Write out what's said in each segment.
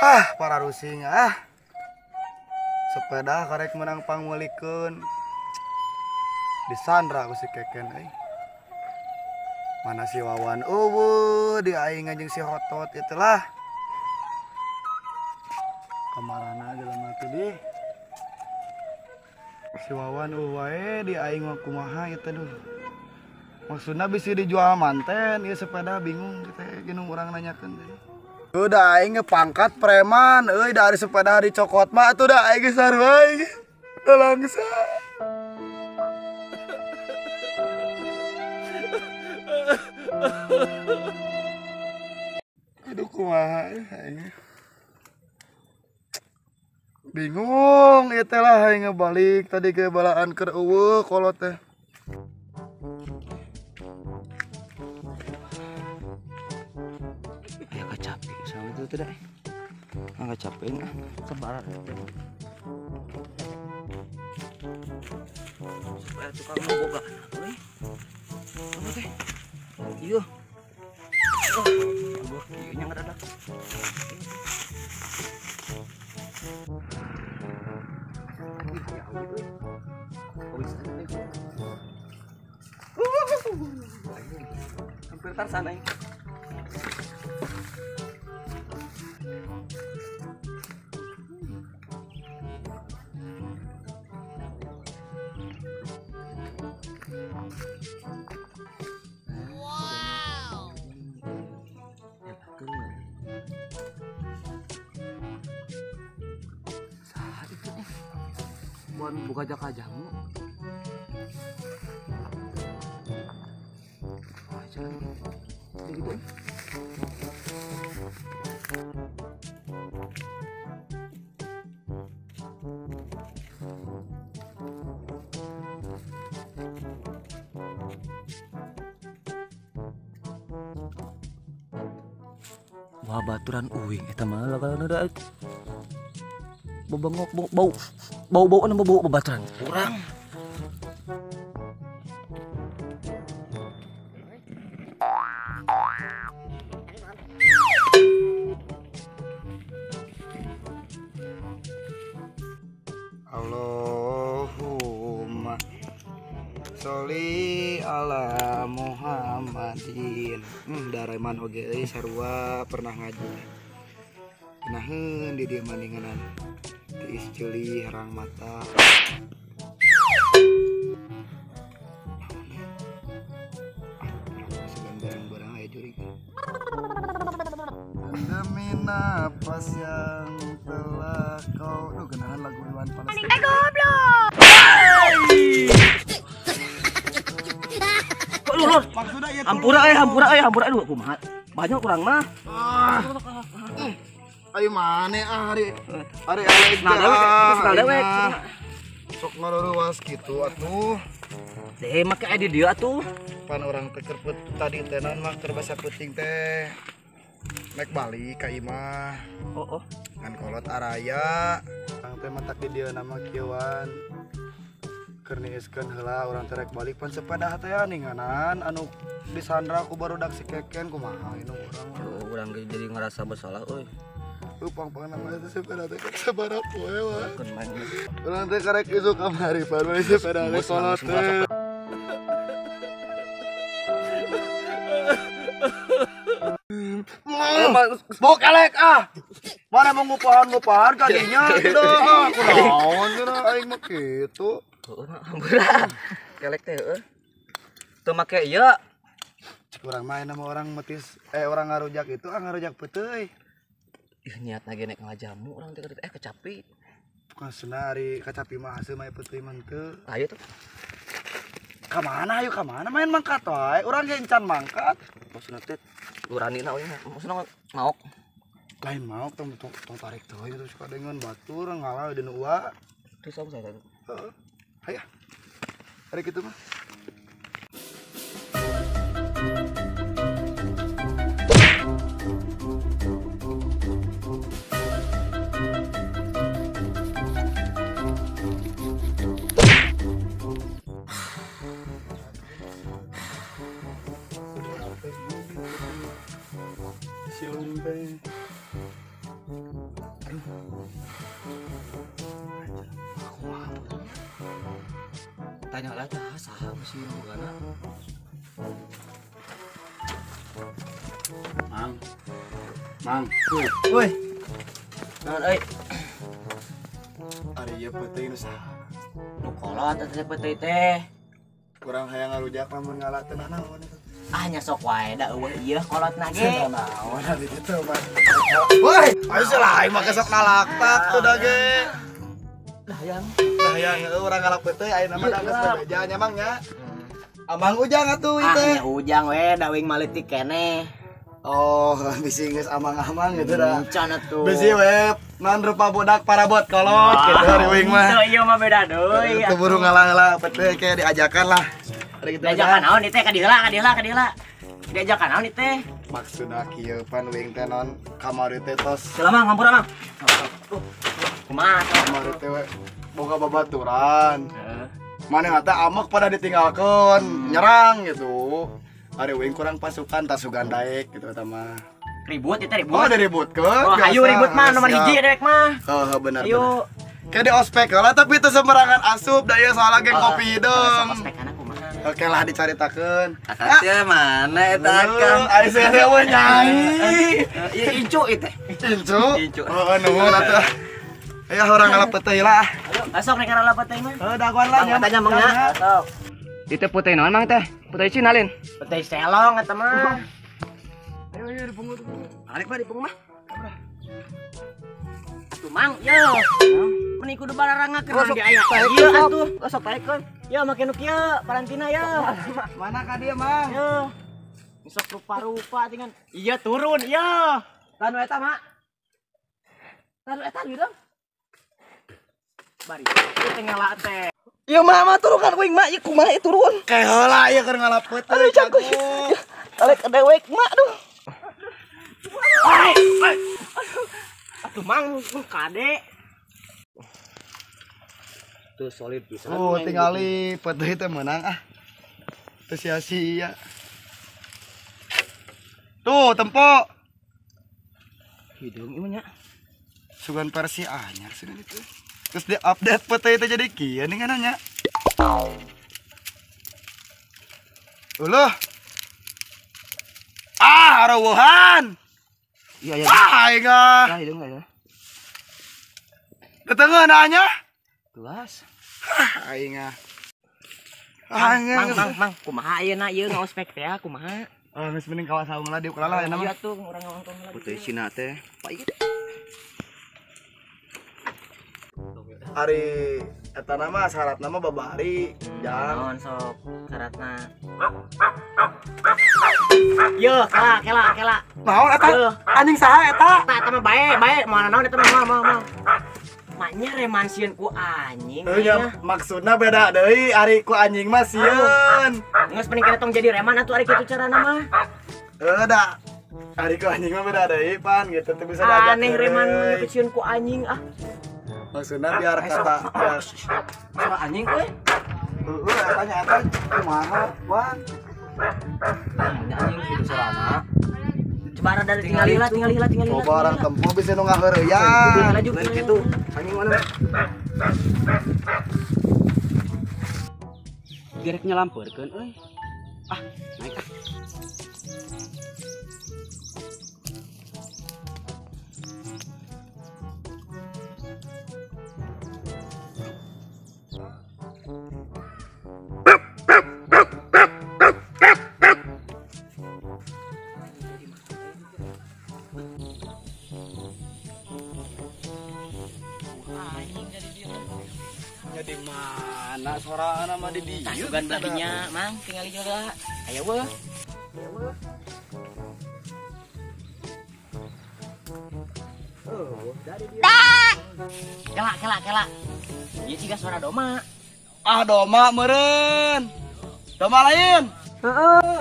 Ah, para rusing ah. Sepeda karek menang pangmeulikeun. Disandra ku si Keken euy. Mana si Wawan eueuh di aing jeung si Hotot itulah. Kamarana jelema teh di. Si Wawan eueuh wae di aing mah kumaha ieu teh duh. Maksudna bisi dijual manten ieu sepeda bingung teh geunung urang nanyakeun teh. Udah aing ngepangkat preman euy dari sepeda dicokot mah atuh da aing geus sarua euy. Langsa. Aduh kumaha aing. Bingung ieu teh lah aing ngebalik tadi ke balaan keur eueuh kolot teh. Aya kacapi sama itu teh. Enggak capek ah, sebaran. Supaya tukang boga euy. Apa teh? Iya. Oh, gua kieu nya ngadadak. Hampir tarsan aing. Wow. Saha itu eh. Buan buka jamu. Ah, jalan gitu. Wah, baturan uing eta mah lagalana da bebengok bau bau bau anu bau babaturan urang. Allahumma sholli ala Muhammadin. Dareman oge euy sarua pernah ngaji. Naheun di dieu mandinganan. Tiis ceuli herang mata. Barang-barang aya jurig. Demi napas yang telah kau duh genahan lagu Iwan Fals. Eh goblok. Lur, maksudna ieu hampura euy, hampura euy, hampura euy kumaha. Banyak urang mah. Ayo mane ah hari hari elek nah dewek, nah dewek. Sok ngaruruas kitu atuh. Deh make aya di dieu atuh. Pan urang teh keur tadi teh naon mah keur basa peuting teh. Mek balik ka imah. Oh oh. Ngan kolot araya. Urang teh matak di dieu nama kieuan. Keur niiskeun heula urang teh rek balik pan sepeda teh ninganan anu disandra ku barudak si Keken kumaha ini urang. Oh, urang ge jadi ngerasa bersalah euy. Pang-pang namanya teh sepeda teh sabaraha poe wae. Urang teh karek isuk kamari pan we sepeda teh kolot teh. Bau kelek ah. Mana mau ngupahan-ngupahan kadinya dah. Kunaon cenah aing mah kitu. Heueuh hampura. Kelek teh heueuh. Teu make ieu. Urang mah nama orang metis orang ngarujak itu ah ngarujak peuteuy. Ih niatna ge nek ngajamu urang teh kecapi. Tukang senari kacapi mah hasil mah peuteuy mah teu. Ayo tuh. Ka mana ayo ka mana main mangkat wae. Urang ge encan mangkat. Maksudna teh uranina we maksudna maok. Lain maok tong tong tarik teuing terus kadengeun batur ngalah dina ua. Terus aku saya. Heeh. Hayu. Ari kitu mah. Siung teh. Tanya lah tah saha mesti nu bogana. Mang. Mang. Woi. Naon euy? Ari ieu peuteuy nu saha? Nu kolot atuh peuteuy teh. Kurang hayang ngarujak lamun ngala teh naon eta. Ah nya sok wae da eueuh ieu kolotna ge. Naon ari kitu mah. Woi, ayo salah aing mah kesok nalaktak tuh da ge. Dahayang. Dahayang heueuh urang ngalak peuteuy ayeuna mah da geus bebeja nya Mang nya. Amang Ujang atuh ieu teh. Ah nya Ujang we da wing maletik keneh. Oh, bisi geus amang-amang gitu dah. Can atuh. Bisi we non rupa budak parabot kolot gitu ari wing mah. Teu ieu mah beda deui. Teu buru ngalah-ngalah peuteuy kayak diajakan lah. Ari kitu. Diajakan naon ieu teh ka dieu heula, ka dieu heula, ka dieu heula. Diajakan naon ieu teh? Maksudna kieu pan wing teh non kamari teh tos. Heula Mang, ngampura Mang. Kumaha kamari teh we boga babaturan. Heeh. Manehna teh amek pada ditinggalkeun, nyerang gitu. Ari wing kurang pasukan tasugan daek gitu eta mah. Ribut itu ribut. Oh, diributkeun. Oh, hayu ribut mah nomor 1 dewek mah. Heeh, bener. Ayo. Kayak di ospek lah tapi itu sembarangan asup da ieu soalna geng kopi hideung. Ospek kana kumaha? Oke lah dicaritakeun. Akang teh mana eta akang? Ari saya we nyai. Ieu incu ieu teh. Incu? Incu. Oh, nuhun atuh. Ayo urang ngalap peuteuy lah. Ayo, besok rek ngalap peuteuy mah. Heuh, dagoan lah nya. Tanya Mang nya. Sok. Itu putih naon Mang teh? Putih Cina lin. Putih selong eta mah. Ayo ayo dipungut. Balik mah dipungut mah. Atuh Mang, yo. Meni kudu bararangakeun di aya. Ieu atuh, sok taekeun. Yo make nu kieu, parantina yo. Mana ka dieu Mang? Yo. Sok rupa-rupa tingan. Iya turun, yo. Tanu eta, Mak. Tanu eta gitu. Bari, ieu teh ngala teh. Ieu mah mah turun kan wing mak, ieu kumaha ieu turun. Kayak heula ieu keur ngalap peuteuy. Aduh cangkul. Alek dewek mak aduh. Atuh Mang, kade. Tuh solid pisan. Oh, tingali peuteuy teh meunang ah. Teu sia-sia. Tuh, tempo. Hideung ieu nya. Sugan versi anyar sugan itu. Terus di update peuteuy teh jadi kieu nih nya. Uluh. Ah, arawuhan. Iya, iya. Ah, aing ah. Nah, hideung ya. Ketengeun nya. Gelas. Ah, aing ah. Mang, mang, mang, kumaha ayeuna ieu ngaospek teh kumaha? Ah, geus mending kawas saung lah diuk lah ayeuna mah. Iya tuh, urang ngawangkong lah. Putih Cina teh. Pak ieu. Ari eta nama syaratna mah babari jang. Naon sok syaratna? Yo, kela kela kela. Naon eta? Anjing saha eta? Eta eta mah bae, bae moal naon eta mah moal moal moal. Maknya reman sieun ku anjing. Heuh nya maksudna beda deui ari ku anjing mah sieun. Geus mending kana tong jadi reman atuh ari kitu carana mah. Heuh da. Ari ku anjing mah beda deui pan gitu teu bisa diajak. Aneh reman sieun ku anjing ah. Maksudnya biar kata biar sama anjing euy. Heueuh eta nya eta kumaha, Wan? Anjing kitu sorana. Coba rada tinggal heula, tinggal heula, tinggal heula. Coba orang tempo bisa nu ngaheureuyang. Laju kitu. Anjing mana? Gerek nyelampeurkeun euy. Ah, naik ah. Di mana sorana mah di dieu? Tasugan beladinya, Mang, tingali juga. Aya weuh. Oh, dari dia. Kela, kela, kela. Ieu siga suara doma. Ah, doma meureun. Doma lain. Heeh.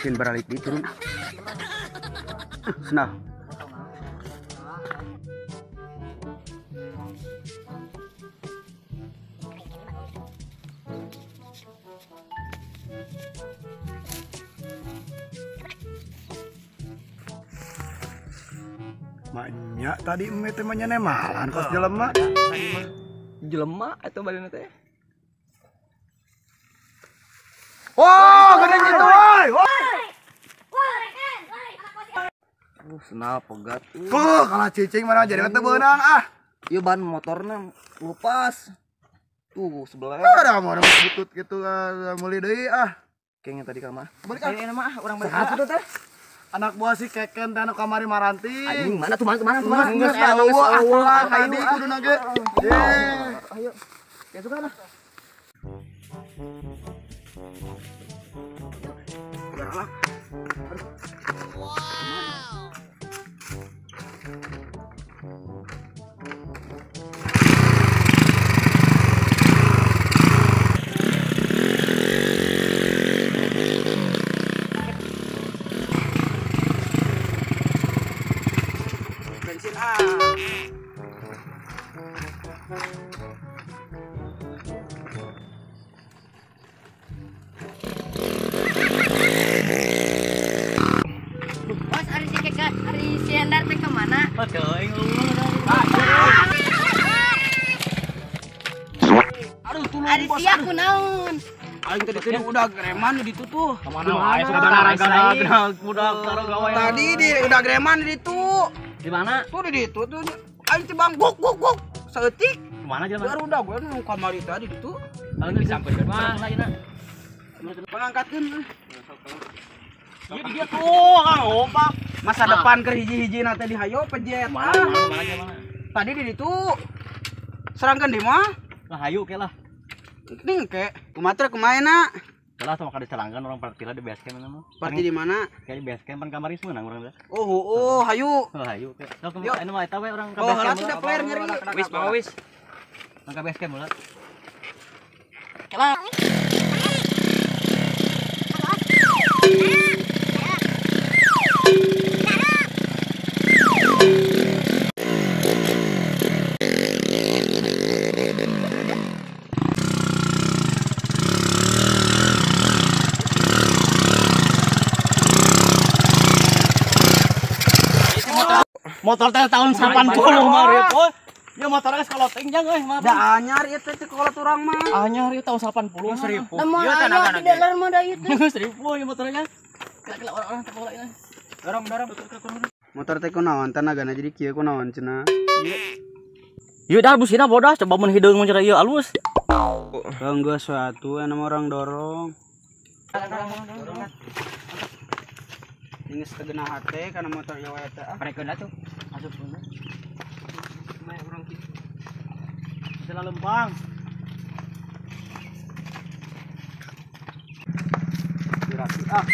Pin baralik di turun. Senah. Maknya tadi eme teh mah nemalan kos jelema. Jelema eta badanna teh. Wah, gede gitu woy. Senal pegat. Tuh, kalah cicing mana jadi teu beunang ah. Ieu ban motorna lepas. Tuh sebelah. Ada mau butut gitu meuli deui ah. Kayaknya tadi ka mah. Balik ah. Ayeuna mah urang balik. Saha tuh teh? Anak buah si Keken teh anu kamari maranti. Anjing mana tuh mana tuh mana. Geus eueuh tadi kuduna ge. Ayo. Ya suka lah. Wow. Bensin ah. Bos, ari si Keka, ari si Endar teh kemana? Aduh, tulung Ari bos. sia kunaon? Aing tadi tadi udah greman di ditu tuh. Kemana wae sudah budak taruh gawe. Tadi di udah greman di ditu. Di mana? Tuh di ditu tuh aing teh bang guk guk guk saeutik. Kemana jalan? Baru udah gue nu kamari tadi ditu. Kalau disampeurkeun mah lainna. Pangangkatkeun. Ieu di dieu tuh, Kang Opak. Masa depan keur hiji-hiji na teh di hayo pejet. Mana mana mana. Tadi di ditu. Serangkeun di mah. Lah hayu ke lah. Ning ke. Kumaha teh kumaha na? Lah sama kada selanggan orang parkirnya di base camp nama. Parti di mana? Kayak di base camp pan kamari semenang urang teh. Oh, oh, hayu. Oh, hayu ke. Sok anu mah eta we urang ka Oh, base heula camp. sudah player nyeri. Wis, bawa wis. Urang ka base camp heula. Kela. Motor teh tahun 80 mah rieu. Ya motornya sekoloteng jang euy mah. Da anyar ieu teh kolot urang mah. Anyar ieu tahun 80 seribu. Lamun aya di dalam mah da ieu teh. 1000 ieu motornya. Kira-kira orang-orang teh pola ini. Dorong dorong. Motor teh kunaon tanagana jadi kieu kunaon cenah. Ieu dah busina bodas coba mun hideung mun cara ieu alus. Geus atuh anu orang dorong. Geus teu geunah hate kana motor ieu we teh. Parekeun atuh. Asup heula. Meh urang kieu. Sela lempang. Ah.